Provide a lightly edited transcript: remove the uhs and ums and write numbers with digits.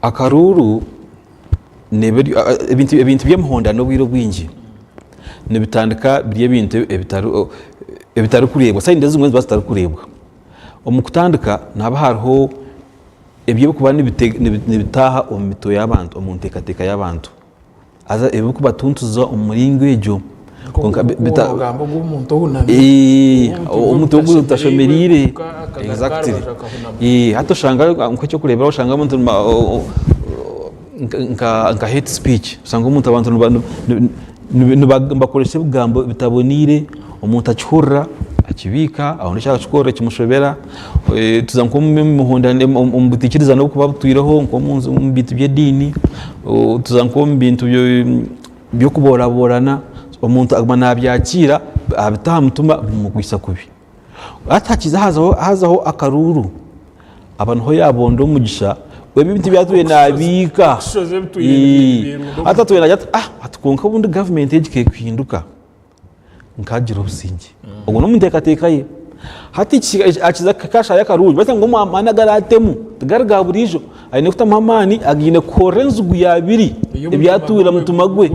Akaruuru neeba eri ebintu ebintu by'emihondano obwire obwingi nibitandika biri ebintu ebitari ebitarikureebwa, sayidi ezimwe niziba zitarikureebwa. Omu kutandika nihaba hariho eby'okuba nibitaaha omu mitwe y'abantu, omu nteekateeka y'abantu. Haza ebirikubatuntuza omu muringo egyo. Kwonka ogamba ogu omuntu ohunami. Omuntu ogu otashemereire. Exactly. Hati oshanga nk'ekyokureeberaho oshanga omuntu nka hate speech, oshanga omuntu abantu nibakoresa ebigambo bitaboneire, omuntu akihurira akibiika abone eki yakikorera kimushobera. Tuza nk'omu butaikirizana oburikuba butwireho nk'omu bintu by'ediini, tuza nk'omu bintu by'okuboraborana, omuntu aguma nabyakiira abita aha mutima bimugwisa kubi. Hati hakiza hazaho akaruuru, aba niho yabonda omugisha ebi ebintu ebi atwire nabiika, hati atwire nagira ati hati kwonka obundi gavumenti egi kekuhinduka. Nkagira obusingye. Ogwo n'omu nteekateeka ye. Hati akiza kashaaha akarungi beitu ngu amaani agu araatemu tigari ga buriijo. Aine kutamu amaani againe kuhoorera enzigu ya biri ebi atuura mutima gwe.